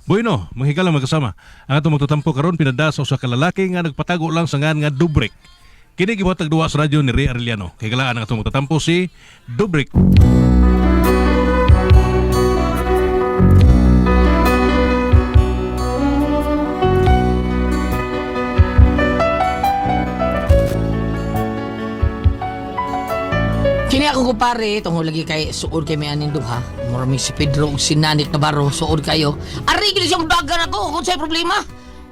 Bueno, manghigala magkasama. Ang atong magtatampo karon pinada sa usa ka lalaki nga nagpatago lang sa ngan nga Dubrick. Kini gibuhat duwa sa radyo ni Ray Arellano. Higalaan ang atong magtatampo, si Dubrick. Kini ako kumpare, tungod lagi kay suod kay may anin duha. Mura mi si Pedro ug si Nanik Navarro, suod kayo. Ari gid siyang dagan ako kung sa'y problema.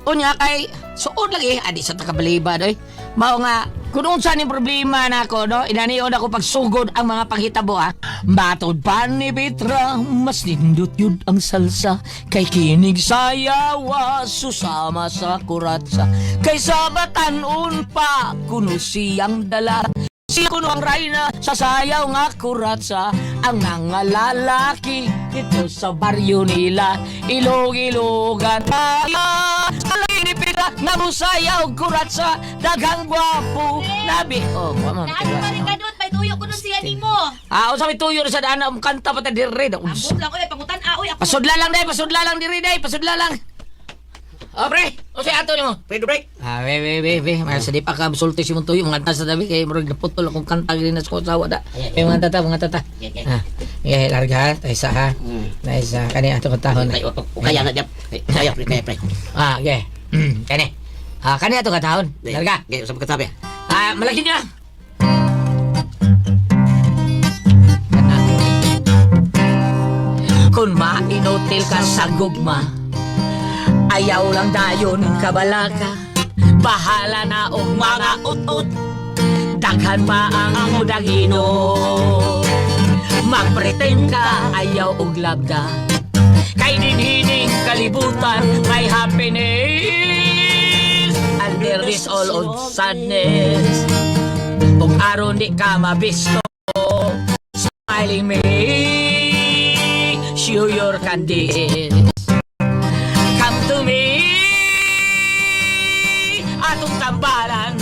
Unya kay suod lagi adi sa takabaliba doy. Mao nga kung unsa ning problema nako no, inanion ako pagsugod ang mga panghitabo ha. Matod pa ni Petra, mas nindot yun ang salsa kay kinig sayawa susama sa kuratsa kay sa batan-on pa kuno siyang dala. Siya kuno ang rayna sa sayaw nga kuratsa ang mga lalaki dito sa baryo nila ilog-ilogan ni Pira nga musayaw kuratsa daghang gwapo nabi oh wa man. Naano pa rin ka doon, may tuyo ko nun siya nimo. Ah, unsa may tuyo na sa daan ang kanta pa ta dire da. Ambot lang oy, pangutan a oy ako. Pasudla lang day, pasudla lang diri day, pasudla lang. Oh, pre, unsay ato nimo? Pre, break. Ah, be, be, be, be. Mga sa di pa ka sulti si mong tuyo, mga sa tabi, kay murag naputol akong kanta gini na sa kusawa da. May mga tata, mga tata. Ah, yeah, larga ha, tayo ha. Tayo kani ato katahon. Kaya, kaya na diyan. Kaya pre, kaya pre. Ah, okay. Kani. Ah, kani ato katahon. Larga. Kaya sa pagkatabi. Ah, malaki niya. Kana. Kung mainutil ka sa gugma, ayaw lang dayon kabalaka. Bahala na og mga ut-ut, daghan pa ang dagino. Magpretend ka, ayaw og labda. Kay dinhining kalibutan, may happiness and there is all of sadness. Kung aron di ka mabisto, smiling me, show your candies. Come to me, atong tambalan,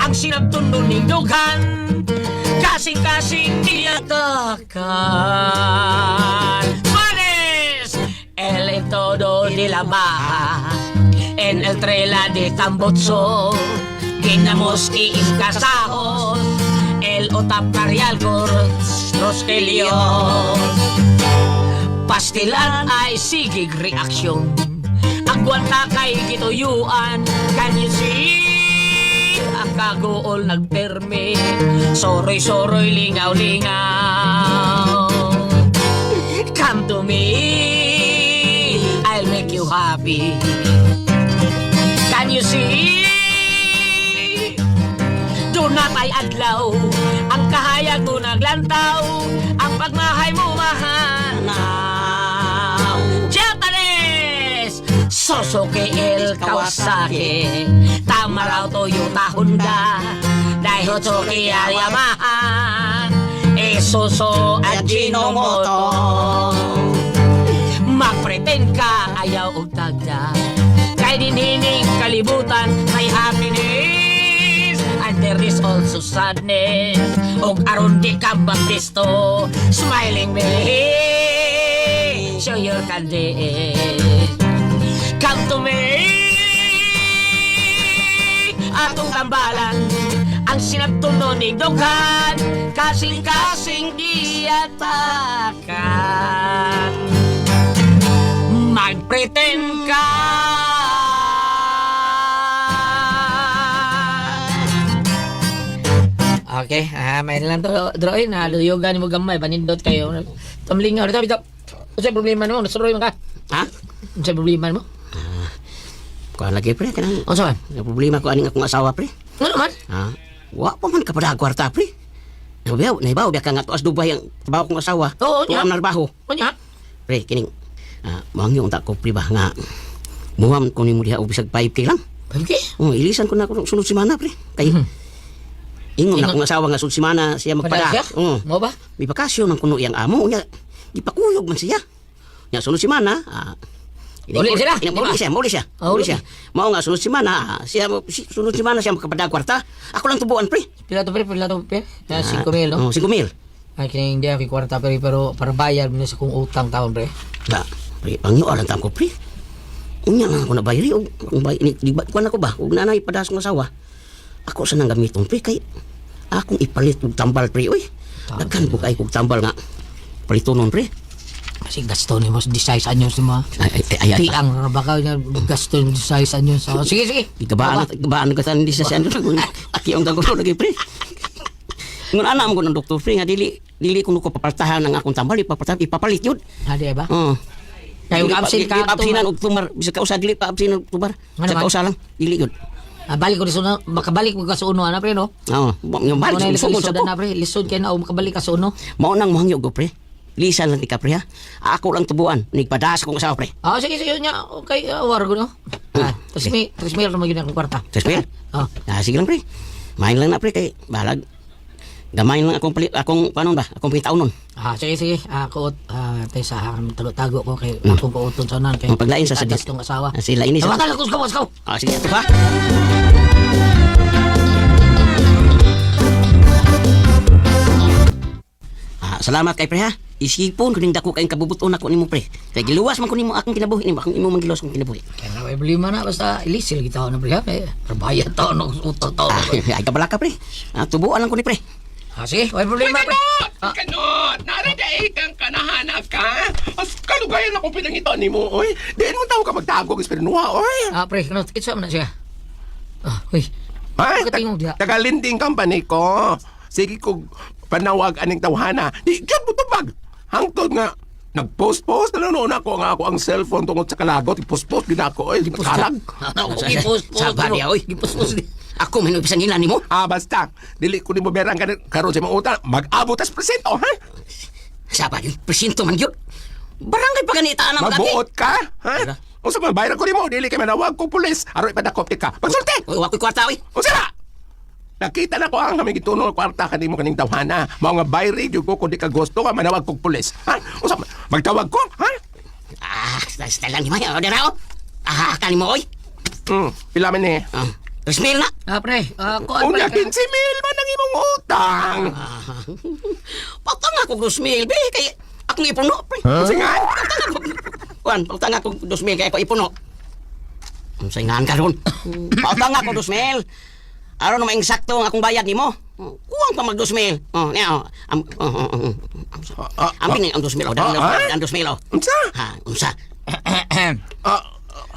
ang sinabtundon ning dughan, kasing-kasing diyatakan. Panes! El en todo de la baja, en el trela de Tambotso, Ginamos iiskasahos, el otap carialgor, Roskelios. Pastilan ay sigig reaksyon. Agwanta kay gituyuan. Can you see? Ang kagool nagperme. Soroy, soroy, lingaw, lingaw. Come to me. I'll make you happy. Can you see? Doon na kay adlaw ang kahayag mo naglantaw, ang pagmahay mo mahanaw. Japanese Suzuki El Kawasaki, Tamaraw Toyota Honda, Daihatsu Kia Yamaha, Isuzu Ajinomoto. Magpretend ka, ayaw og tagda. Kay dinhining kalibutan, may happiness and there is also sadness. Og aron di ka mapisto, smiling me, show your candy. Come to me, atong tambalan, ang sinabtuno ni dughan, kasing-kasing di atakan. Magpretend ka. Okay, ah, may lang to drawing na luyogan mo gamay panindot kayo. Tamlingaw dito dito. Unsay problema nimo? Nasuroy man ka. Ha? Unsay problema nimo? Kuan lagi pre kanang Unsa man? ang problema ko aning akong asawa pre. Ano man? Ha? Wa pa man kapada kwarta pre. Nabaw, naibaw biya ka nga tuas Dubai ang trabaho kong asawa. Oo, nya. Tuwa ang trabaho. Unya? Pre, kining mangyo unta ko pre ba nga muham ko nimo diha og bisag 5K lang. Okay. Oh, ilisan ko na ako sunod semana pre. Kay ingon na akong asawa nga sunod semana siya magpada. Padala siya? Oo. Mo ba? May bakasyon ang kuno iyang amo nya. Gipakuyog man siya. Nya sunod semana, Uli sila, di ba? Uli siya, uli siya. Ah, uli. Uli siya. Mao nga sunod semana, sunod semana siya makapada kwarta. Ako lang tubuan pre. Pila to pre, pila to pre. Na 5,000 no. Oh, 5,000. Ay kining hindi ako kwarta pre pero para bayad mo na sa kong utang taon pre. Da, pre, pangyo alang tam ko pre. Unya lang ako na bayri og kung bay ni di ba kuan ako ba og nanay padas kong asawa. Ako sa nang gamiton pre kay akong ipalit og tambal pre oy. Daghan ko kay kog tambal nga palitonon pre. Kasi gasto ni mo size anyos mo. Ay ay ay. Ay. Tiang ra ba ka niya gasto ni size anyos. Oh, sige sige. Gabaan gabaan ka tan di sa siya. Aki ang dago lagi pre. Ngun ana mo ko ng doktor pre nga dili dili kuno ko papaltahan ang akong tambal ipapaltahan ipapalit yun. Hadi ba? Oo. Kayo Dili pa- absent dili ka pa absinan og tumar bisag kausa dili pa absinan og tumar. Ano Sa man? kausa lang dili yun. Ah, balik ko sa uno, makabalik mo ka sa uno ana pre no. Oo, nga balik Mao na sugod sa lisod ko. na pre, lisod kay na o makabalik ka sa uno. Mao nang mohangyo ko pre. Lisan lang ti ka pre ha. Ako lang tubuan nigpadas akong asawa pre. Ah, sige sige nya. Okay, war ko no. Ah, 3 mil naman yun akong kwarta. 3 mil. Oh. Ah, sige lang pre. Main lang na pre kay balag. Gamay lang akong palit akong panon ba? Akong pitaonon. Ah, sige sige. Ah, kuot ah, tay sa tago-tago ko kay akong kuoton sa nan kay. Ang paglain sa tatas sadis. kong asawa. Ah, sila ini sa. Tawagan ako sa ko. Ah, sige ato pa. Ah, salamat kay pre ha. Isipon ko ning dako kayong kabubuton ako nimo pre. Kay giluwas man ko nimo akong kinabuhi nimo akong imo man giluwas akong kinabuhi. Kaya nga may problema na basta ilisil kita na pre ha. Eh, Trabayad taon og utang taon. Ah, ay kabala ka pre. Ah, tubuan lang ko ni pre. Ah, sige, may problema pre. Kanot! Kanot! Naradaig kang kanahanap ka! As kalugayan ako pinangita ni mo, oy! Diin mo tao ka magtago, Espernuha, oy! Ah, pre, ano, kitsa man na siya. Ah, uy. Ay, Pagkatingog diha. Tagalinding company ko. Sige ko panawag aning tawhana. Di gyud mo tubag. Hangtod nga nagpost-post na noon ako nga ako ang cellphone tungod sa kalagot. I-post-post gid ako oy. Kalag. Ano, gipos-pos. Sabar niya, oy. Gipos-pos. Ako man bisan nila nimo. Ah, basta. Dili ko nimo berang karon sa imong utang. Mag-abot tas presento, ha? Sabar yun, presinto man yun. Barangay pa ganita na magati. Magbuot ka, ha? Unsa man bayran ko nimo, dili kay manawag ko pulis. Aron ipadakop ka. Pagsulti. Uy, wako'y kwarta, oy. Unsa na? Nakita na ko ang aming gituno ng kwarta kanimo kaning tawhana. Mao nga bayri gyud ko kun di ka gusto ka manawag kog pulis. Ha? Unsa man? Magtawag ko, ha? Ah, style lang ni Maya. O, dara, o. Ah, kani mo, oy. Pila man ni? Ah, 3 mil na. Ah, pre, ah, kuan Unya pala ka. 15 mil man ang imong utang. Ah, patang ako 2 mil, be. Kay akong ipuno, pre. Unsa nga? Patang ako. Kuan, patang ako 2 mil, kay ako ipuno. Ang saingan ka ron. Patang ako 2 mil. Aron na mainsakto ang akong bayad nimo. Kuwang pa mag 2 mil. Oh, niya, oh. Am, oh, oh, oh, oh. Ah, Amping ang 2 mil, oh. Dan, Ah, ah? ang 2 mil, oh. Unsa? Ha, unsa? Ah,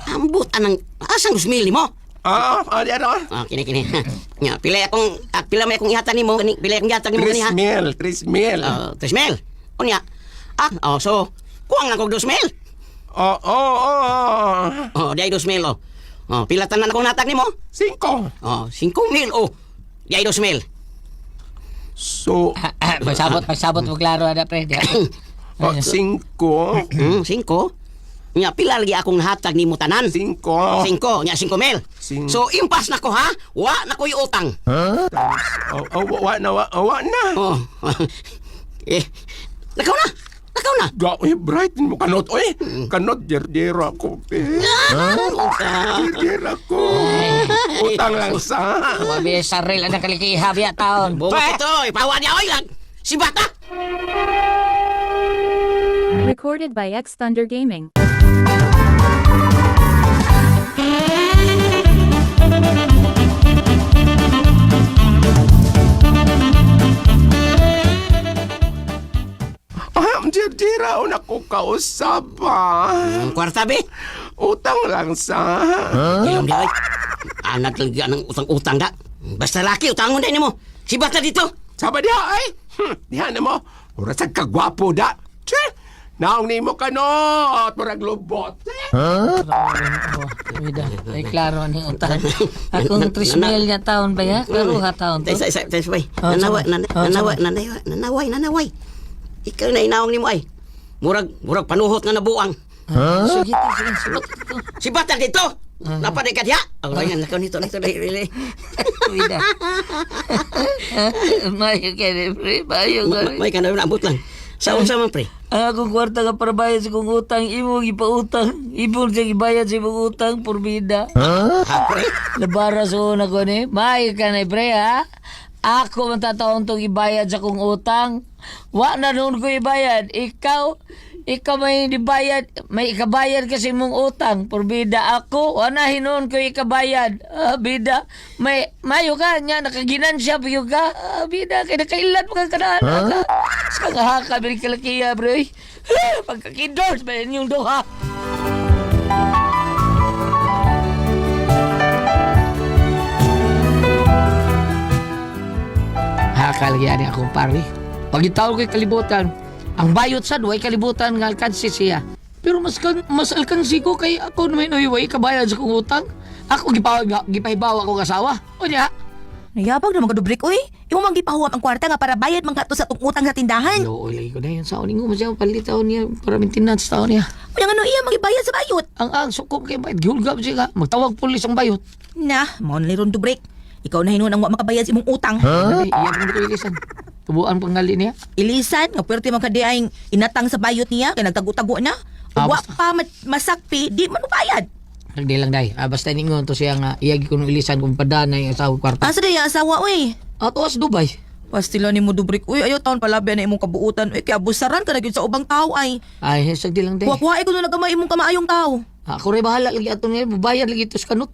Ambot anang asang 2 mil nimo? di ano? Ah, kini kini. Nya, pila akong pila may akong ihatag nimo kani, pila akong ihatag nimo kani ha. 3 mil, 3 mil. Ah, 3 mil. Unya. Ah, oh, so kuwang lang kog 2 mil. Oh. Oh, di ay 2 mil oh. Oh, pila tanan akong natag nimo? 5. Oh, 5 mil oh. Di ay 2 mil. So, Ah, pagsabot, pagsabot mo klaro ana pre. Diha. oh, 5. 5. Nya pila lagi akong nahatag nimo tanan? 5. 5, nya 5 mil. So impas na ko ha. Wa na ko'y utang. Oh, wa na, wa na. Oh. Eh, nakaw na. Nakaw na. Ga, oy, bright mo kanot, oy. Kanot, jer-jero ako, pe. Utang. Jer-jer ako. Utang lang sa. Wa bi saril ana kalikiha biya taon. Bungo ito, ipawa niya, oy lang. Si Bata! Recorded by X Thunder Gaming. Ah, jer-jera na ko kausap, ah. Ang kwarta, be. Utang lang sa. Ilong di, oy. Anak lagi ang utang-utang da. Basta laki, utangon din mo. Si Bata dito. Sabi diha, ay. Diha na mo. Mura sa kagwapo da. Che, naong nimo kanot. Murag lubot. Eh. Wida, ay klaro ani utang. Akong 3 mil niya taon ba ya? Klaro ha taon to. Tay, tay, tay, tay, Oh, Nanaway, sorry. Oh, nanaway, sorry. nanaway, nanaway, nanaway. Ikaw na inaong ni mo ay. Murag, murag panuhot nga nabuang. Sige, sige, sige. Si Bata dito. Napaday ka diha. Oh, ayan, nakaw nito, nito, dali, dali. Wida. Mayo kay pre, mayo kay. May kanawin, ambot lang. Sa unsa man, pre? Ang akong kwarta nga para bayad sa kong utang, imo gipautang, imo siya gibayad sa imong utang purbida. Ha, pre? Labara sa una ko ni, mayo ka na pre ha. Ako man tataon tong ibayad sa kong utang. Wa na noon ko ibayad. Ikaw, Ikaw may dibayad, may ikabayad kasi mong utang. Porbida ako, wala hinuon ko ikabayad. Ah, bida, may mayo ka niya, nakaginansya pa yun ka. Ah, bida, kay nakailan pa ka kanaan. Huh? Sa kahaka, bili kalakiya, bro. Ah, pagkakindors, ba yung duha? Hakal gyud akong pare. Pag itawag ko'y kalibutan, ang bayot sa duway kalibutan nga alkansi siya. Pero mas kan, mas alkansi ko kay ako naman uy way kabayad sa kong utang. Ako gipahibaw akong asawa. Unya. Nayabag na mga dubrik, uy. Imo mang gipahuwam ang kwarta nga para bayad man kato sa atong utang sa tindahan. Looy lagi ko na yun sa uning mo siya palit taon niya para maintenance taon niya. Unya ngano iya magibayad sa bayot. Ang suko kay bayot gihulgab siya ka. Magtawag pulis ang bayot. Na, mao na ron dubrik. Ikaw na hinuon ang wa makabayad sa imong utang. Huh? Iya pa ko ilisan. Tubuan pangali niya. Ilisan, nga puwerte man ka di ay inatang sa bayot niya kay nagtago-tago na. Ah, Wa basta. pa masakpi, di man mobayad. Nagdi lang day. Ah, basta ningon to siya nga iya gyud ko nung ilisan kung padanay ang asawa kwarta. Asa day ang asawa, uy? Ato sa Dubai. Pastila ni mo dubrik, uy. Ayaw taon palabi na imong kabuutan, uy. Kaya abusaran ka na gyud sa ubang tao ay. Ay, sagdi lang day. Kuha-kuha ko na nagamay imong kamaayong tao. Ako rin bahala lagi ato niya, babayad lagi ito sa kanot.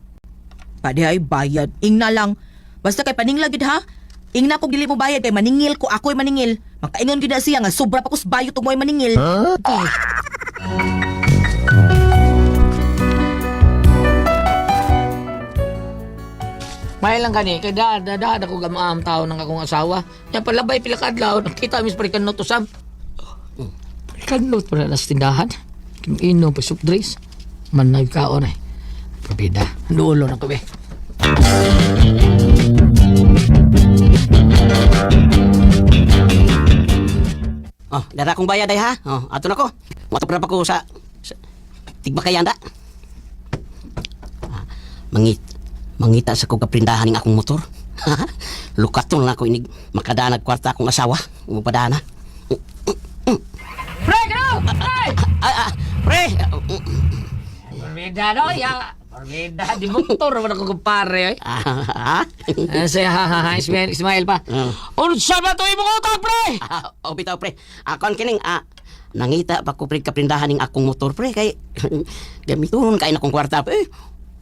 Pwede ay bayad. Ingna lang. Basta kay paningla gid ha. Ingna ko dili mo bayad kay maningil ko ako'y maningil. Makaingon gid na siya nga sobra pa ko sa bayot ug mo'y maningil. Ay. May lang kani, kay da da da ako gamaam tao ng akong asawa. Nya palabay pila ka adlaw, nakita mis parikanot usab. Parikanot para sa tindahan. Inom pa soup drinks. Man nagkaon ay. Probida, dulo na ko be. Oh, dara akong bayad ay ha. Oh, ato na ko. Moto pa ko sa Tigbakayan da. Ah, mangita sa kong kaprindahan ning akong motor. Lukaton lang ako inig makadanag kwarta akong asawa. Mupadana. Pre, gano! Pre! Ah, ah, pre. Probida no, ya. Probida di motor man ako kumpare oy. Ah, ah. Ano siya, ha, ha, ha, Ismael, Ismael pa. Unsa ba to imong utak, pre? Ah, oh, bitaw pre. Akon kining nangita pa ko pre kaprindahan ning akong motor pre kay gamitonon kay na akong kwarta pre.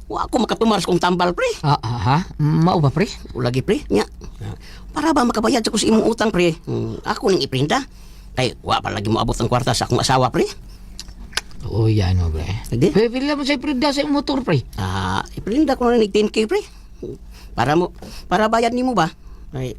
Wa ako makatumar sa kong tambal pre. Ah, ah, ha? Mao ba, pre? Lagi pre nya. Para ba makabayad sa ko sa imong utang pre? Ako ning iprinda. Kay wa pa lagi moabot ang kwarta sa akong asawa pre. Oo, yan mo, pre. Hindi. Pre, pila mo sa iprinda sa imong motor, pre. Ah, iprinda ko na ning 10K pre. Para bayad nimo ba? Ay,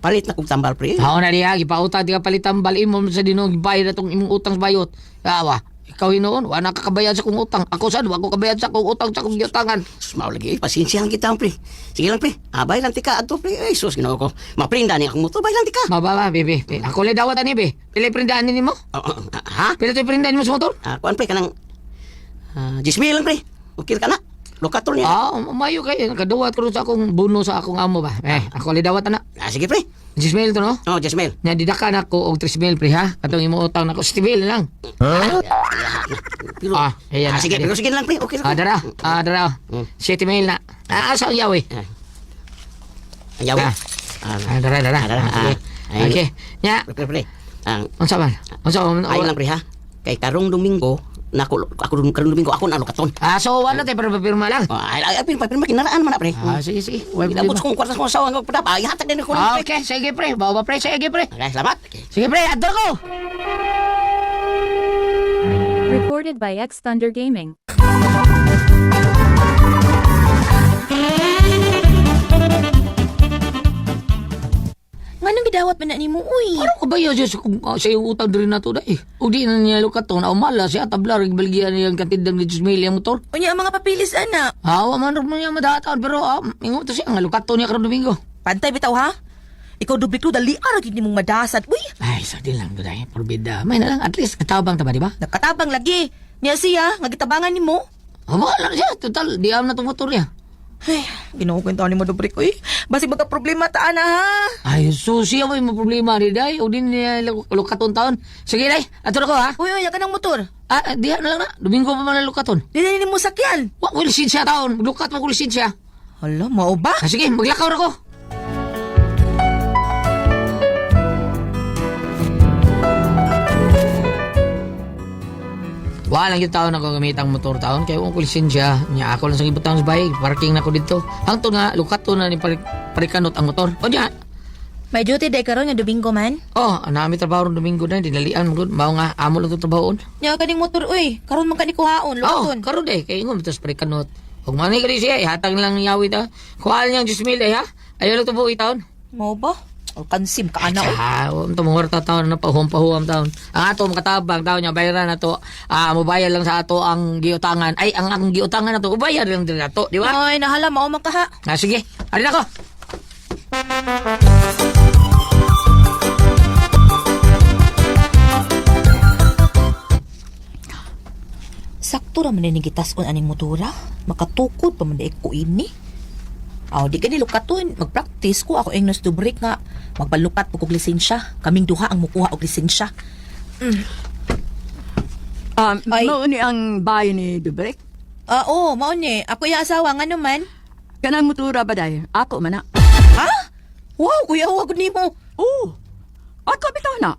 palit na kog tambal pre. Hao na diha, gipautang di ka palitang balin mo sa dinog bayad atong imong utang sa bayot. Awa, ikaw hinuon, wa na ka kabayad sa kong utang. Ako sad, wa ko kabayad sa kong utang sa kong giutangan. Sus, mao lagi, eh, pasensya lang kita pre. Sige lang pre. Ah, bayad lang tika adto pre. Ay, sus Ginoo ko. Maprinda ni akong motor, bayad lang tika. Mababa, bebe. Ako lang dawat ani, be. Pila iprindahan ni mo? Oh, oh, ah, ha? Pila to iprindahan nimo sa motor? Ah, kuan pre kanang 10,000 lang pre. Okay ka na. Lokator niya. Ah, mayo kay nakaduwat ko ron sa akong buno sa akong amo ba. Eh, ako lang dawat ana. Ah, sige pre. 10,000 to no? Oh, 10,000. Nya didakan ako og 3,000 pre ha. Katong imong utang nako 7,000 lang. Pero, Ah, ayan na. sige, pero sige lang pre. Okay lang. Ah, dara. Ah, dara. 7,000 na. Ah, asa ang yawi? Ayaw. Ah. Ah, Ah, dara, dara. Ah, dara. Ah, sige. Ah, ayun. Okay. Nya, pre, pre, pre. Ang unsa man? Unsa man? ayon lang pre ha. Kay karong Domingo, nako ako karong Domingo ako na lokaton. Ah, so wala tayo para papirma lang. Oh, ay, ay, ay, pirma, pirma, kinaraan man na pre. Ah, sige, sige. Wala Inabot problema. sa kong kwarta sa kong asawa nga padapa. Ay, hatag din ako Ah, pre. okay, sige pre. Bawa pre, sige pre. Okay, salamat. Okay. Sige pre, adto ko. Recorded by X Thunder Gaming. Nganong gidawat man na nimo, uy? Ano ka ba yun sa, kung, sa iyong utang diri na to dai? O di na niya lukaton, aw mala siya tabla rig baligyan niya ang katindang ni Diyos ang motor. Unya ang mga papilis ana. Awa man rin niya madataon pero ingon to siya nga lukaton niya karon Domingo. Pantay bitaw ha. Ikaw dubrik ko dali ara gid nimong madasad, uy. Ay, sa di lang dai, porbida. May na lang at least katabang ta ba di ba? Nakatabang lagi. Niya siya nga gitabangan nimo. Ah, bahala na siya. Total, di am na tong motor niya. Ay, Ginoo ko yung nimo dubrik, uy. Basig magka problema ta ana ha. Ay, so siya may problema ni day. O di niya lukaton taon. Sige day, ato na ko ha. Uy, uy, ka ng motor. Ah, diha na lang na. Domingo pa man ang lukaton. Di na nimo sakyan. Wa ko lisensya taon. Lukat mo ko lisensya. Hala, mao ba? Ah, sige, maglakaw na ko. Wala lang yung taon ako gamit ang motor taon kay ko lisensya nya ako lang sa gibutang sa bahay parking na ko dito. Hangtod nga lukato na ni parikanot ang motor. O nya. May duty day karon nga Domingo man. Oh, anami trabaho ron Domingo na dinalian mo gud mao nga amo lang to trabahoon. Nya kaning motor uy, karon man ka ni kuhaon, Oh, lukaton. karon eh kay ingon tas parikanot. Ug manay kali siya ihatag lang niya awit ha. Kuha niyang 10,000 eh ha. Ayaw lang to buhi taon. Mo ba? O kansim ka ana oy. Ah, unta mo warta taon na pahuam-pahuam taon. Ang ato makatabang taon niya bayaran na to. Ah, mobayad lang sa ato ang giutangan. Ay, ang giutangan na to, ubayad lang din nato, di ba? Ay, nahala mao man kaha. Ah, sige. Ari na ko. Sakto ra man ni gitason aning motora. Makatukod pa man di ko ini. Aw, di gani lukaton, magpractice ko ako ingnos do break nga magpalukat po kog lisensya. Kaming duha ang mukuha og lisensya. Ay. Mao ni ang bahay ni Dubrek. Ah, oo, mao ni. Ako yung asawa ngano man. Kanang motora ba day? Ako man na. Ha? Wow, kuya, wag nimo. Oo. Ako bitaw na.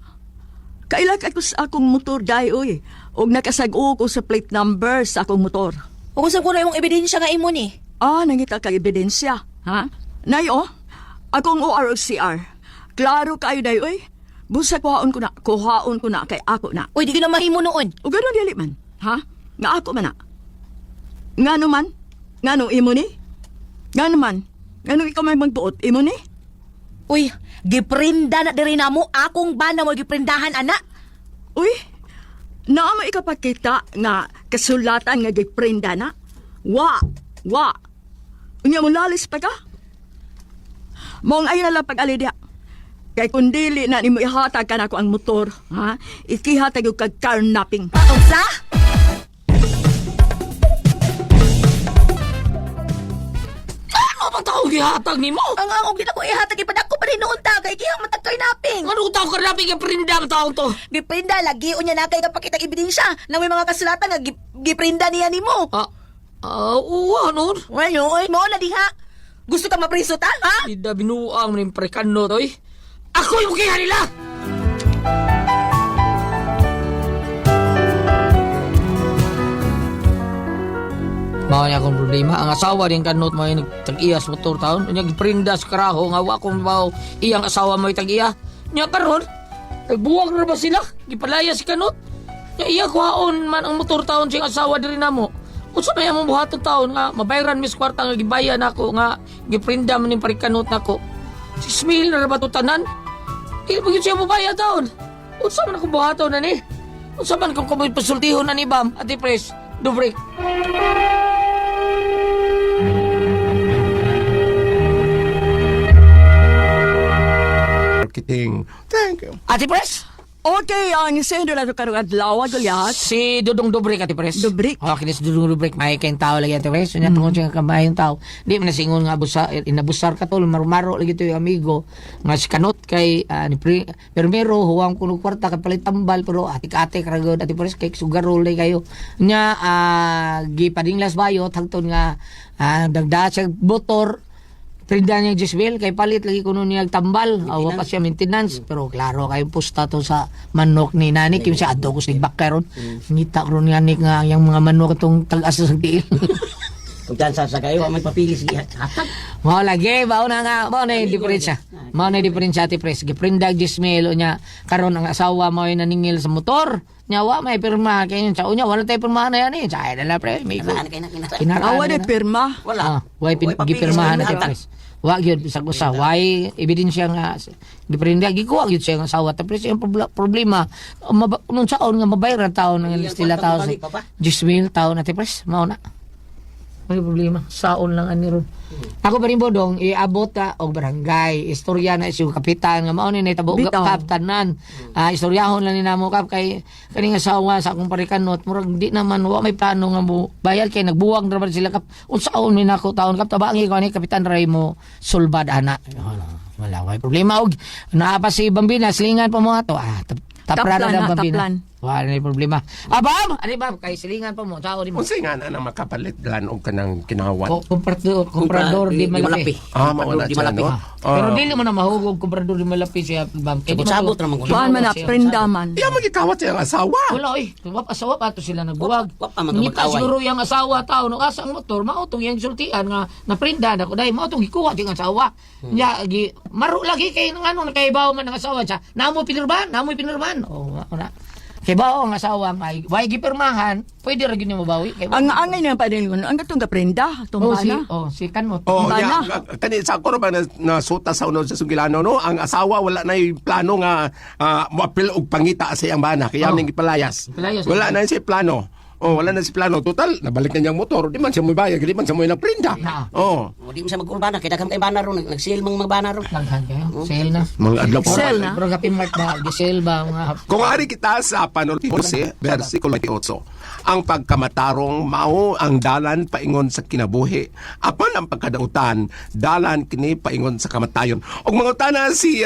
Kaila ka ko sa akong motor day oy. Og nakasag-o ko sa plate number sa akong motor. Ug unsa ko na imong ebidensya nga imo ni? Ah, nangita kag ebidensya, ha? Nay oh, akong ORCR. Klaro kayo day oy. Busa kuhaon ko na kay ako na. Uy, di ko na mahimo noon. O gano'n dili man, ha? Nga ako man na. Nga man? Nga imo ni? Nga man? Nga ikaw may magbuot, imo ni? Uy, giprinda na diri namo akong bana mo giprindahan ana. Uy, naa mo ikapakita nga kasulatan nga giprinda na? Wa, wa. Unya mo lalis pa ka? Mong ayo na lang pag-alidya. Kay kung dili na nimo ihatag ka nako ang motor, ha? Ikihatag og kag carnapping. Unsa? Ano ba tao gihatag nimo? Ang og di na ko ihatag ipadako pa rin noon ta kay kiyang matag karnaping. Ano tao karnaping giprinda ang taon to? Giprinda lagi unya na kay kapakita ebidensya nang may mga kasulatan nga giprinda niya nimo. Ah, ah, uwa noon. Well, oy, mo na diha. Gusto ka mapriso ta, ha? Di na binuang ni parikanot oy. Ako yung kiha nila. Mao niya akong problema. Ang asawa din kanot mo yung tag-iya sa motor taon. Unya giprinda sa karaho nga wa kong mao iyang asawa mo tag-iya. Nya karon ay buwag na ba sila? Gipalaya si kanot. Nya iya kuhaon man ang motor taon siyang asawa diri namo. Unsa may among buhaton taon nga mabayran mis kwarta nga gibayan nako nga giprinda man ning parikanot nako. Si Smil na ra ba to tanan? Dili pa gyud siya mobayad taon. Unsa man akong buhaton na ni? Unsa man kung kumoy pasultihon na ni Bam, Ate Pres, Dubrek. Marketing. Thank you. Ate Pres? Okay, ang sendo na to karong adlaw, Goliath. Si Dudong Dubrek, Ate Pres. Dubrek? Oh, kini si Dudong Dubrek. May kayong tao lagi, Ate Pres. Unya, tungod siya kamayong tao. Di man nasingon nga abusa, inabusar ka tol, marumaro lagi to yung amigo. Nga si Kanot kay, ni Pri, Permero, huwang kuno kwarta, kay palit tambal, pero atik-atik, ragod, Ate Pres, kay sugarol lagi kayo. Nya, gipadinglas bayot, hangtod nga, dagda siya motor, Prinda niya Jiswell, kay palit lagi kuno niya tambal. Awa pa siya maintenance. Pero klaro kay pusta to sa manok ni Nani. Kim siya adto ko sig karon. Ngita ron niya ni nga yang mga manok itong tag-asa sa tiil. Kung sa sa kayo, may papili sige hatag. Mao lagi, mao na nga, mao na yung diferensya. Mao na yung diferensya ati pres. Giprindag Jismel unya karon ang asawa mo ay naningil sa motor. Nya wa may pirma kay sa unya wala tay pirma na yan eh. Sa na lang pre, migo. Kinaraan kay na kinaraan. Kinaraan Awa na. na pirma. Wala. Ah, way Way papili gipirmahan sa na hatag. pres. Wa gyud sa usa, way ebidensya nga giprinda gikuha gyud siya ang asawa. Tapos yung problema nung saon nga mabayran taon ng Ang sila kwarta taon mabalik pa ba? Jismil taon na pres, mao na. May problema. Saon lang ani ron. Ako pa rin bodong iabot ta og barangay. Istorya na siya kapitan nga mao ni nahitabo Bitaw. kap tanan. Ah, istoryahon lang ni namo kap kay kaning asawa sa akong parikanot murag di naman wa may plano nga mo bayad kay nagbuwag ra man sila kap. Unsaon ni nako taon kap tabangi ko ani kapitan Ray mo sulbad ana. Wala way problema og naa pa si Bambina silingan pa mo ato. Ah, tapran Taplan na na, Bambina. taplan. Wala na yung problema. Ah, bam! Ano ba? Kay silingan pa mo. Tao di mo. Unsay nga na na makapalit lan og kanang kinawat? Komprador, komprador di malapi. Ah, mao na Di siya, malapi. no? Pero Ah. dili mo na mahugog komprador di malapi siya, bam. Kay di man Sabot-sabot to- ra man ko. Kuan man na prenda man. Iya magikawat siyang asawa. Wala eh. Wap asawa pa to sila nagbuwag. Wap pa man to Ngita magkaway. siguro yung asawa tao no asa ang motor mao tong iyang sultian nga naprinda na ko dai mao tong gikuha ting asawa. Nya gi maro lagi kay ngano nakaibaw man ang asawa siya. Namo pinirmahan, namo pinirmahan. Oh, mao na. Kay bao ang asawa nga way gipirmahan, pwede ra gyud nimo mabawi kay Ang angay na padingon, ang katong gaprenda, Oh, tumba si na. oh si kanmo. Oh, Bana. yeah. Kani sa ako ba na nasuta sa unod sa Sugilano no, ang asawa wala na yung plano nga moapil og pangita sa iyang bana kaya Oh. ning gipalayas. Gipalayas. Wala na siya plano. Oh, wala na si plano. Total, nabalik na niyang motor. Di man siya mobayag, di man siya mo prinda. Na. Oh. O, di mo siya mag-urbana kay daghang kay bana ron, nag-sale mang mga bana ron. Daghan kayo. Sale na. Mga adlaw pa. Sale na. Pero kapin mark ba, gi-sale ba mga Kung ari kita sa panulti 11, versikulo 28, ang pagkamatarong mao ang dalan paingon sa kinabuhi, apan ang pagkadautan, dalan kini paingon sa kamatayon. Og mangutana si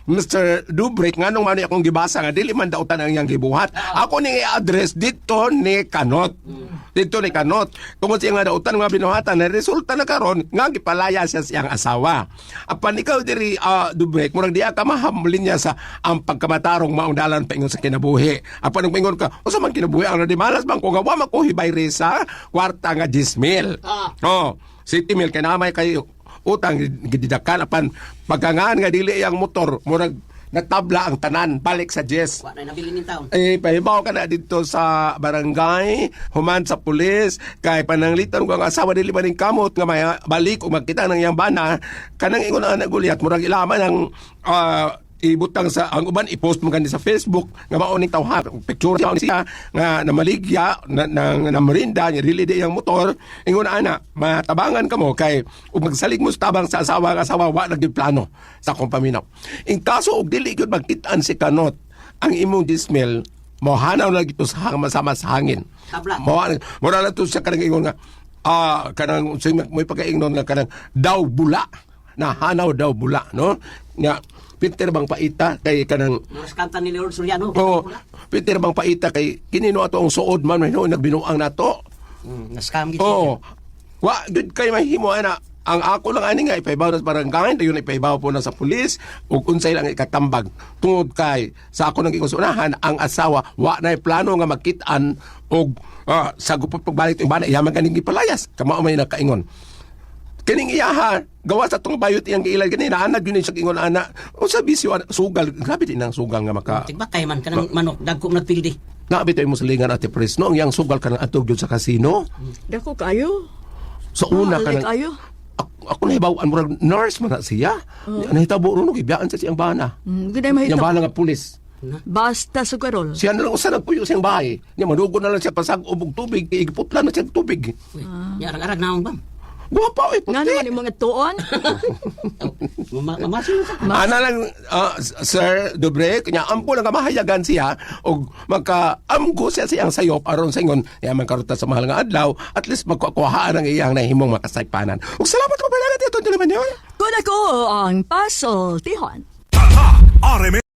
Mr. Dubrick nganong man akong gibasa nga dili man dautan ang iyang gibuhat. Ako ning i-address dito ni Kanot. Dito ni Kanot. Tungod sa iyang nga dautan nga binuhatan, na resulta na karon nga gipalaya siya sa iyang asawa. Apan ikaw diri Dubrek, murag diya ka mahamlin niya sa ang pagkamatarong maong dalan paingon sa kinabuhi. Apan ug maingon ka, usa man kinabuhi ang malas man ko nga wa man ko hibay sa kwarta nga 10,000. Oh, 7,000 kay namay kay utang gididakan apan pagkangaan nga dili iyang motor murag natabla ang tanan balik sa 10. Wa na nabili ning taon. Eh, pahibaw ka na dito sa barangay, human sa pulis, kay pananglitan ko ang asawa dili ba ning kamot nga may balik o magkita ng iyang bana, kanang ingon ang naguliat, murag ilaman ang ibutang sa ang uban i-post mo gani sa Facebook nga mao ning tawhan picture siya siya nga namaligya na, na, na merinda niya dili di iyang motor ingon ana matabangan kamo kay ug magsalig mo sa tabang sa asawa ang asawa wa lagi plano sa akong paminaw in kaso og dili gyud magkit-an si Kanot ang imong dismel mohanaw na gito sa masama sa hangin. Tabla. Mo mo na to siya kanang ingon nga kanang unsay may pagkaingnon nga kanang daw bula na hanaw daw bula no nga pinter bang paita kay kanang Muras kanta ni Lord Soriano. oh pinter bang paita kay kinino ato ang suod man no nagbinuang nato. Na-scam gid siya. Oo. Wa gud kay mahimo ana. Ang ako lang ani nga ipahibaw na sa barangay, dayon ipahibaw po na sa pulis ug unsay lang ikatambag tungod kay sa ako nang gikusunahan ang asawa wa nay plano nga makit-an og sa gupot pagbalik yung bana iya man ganing gipalayas kamao may nakaingon. Kining iyaha gawa sa tong bayot iyang giilad ganina ana gyud ni siya ingon ana unsa bisyo ana sugal grabe din ang sugal nga maka Tigbakay man kanang manok dagko man nagpildi. Nabi tayo muslingan ate Pres no ang iyang sugal kanang atog gyud sa kasino Dako kayo. sa una Ah, kanang kayo. Ako nahibaw-an murag nurse man na siya. Nahitabo ron gibiyaan sa siyang bana. Gud ay mahitabo. Iyang bana nga pulis. Basta sugarol. Siya na lang usa nagpuyo siyang bahay. Nya madugo na lang siya pasag ubog tubig, igputlan na siya og tubig. Uy, nya arag-arag naong bam. Guwapa oy puti. Nga naman yung mga tuon. Mamasin sa. Ana lang Sir Dubre kanya ampo lang nga mahayagan siya og makaamgo siya sa iyang sayop aron sa ingon ya man karuta sa mahal nga adlaw at least magkukuhaan ang iyang nahimong makasaypanan. Ug salamat ko pala dito naman yun. Kun ako ang Pasol Tihon. RMN.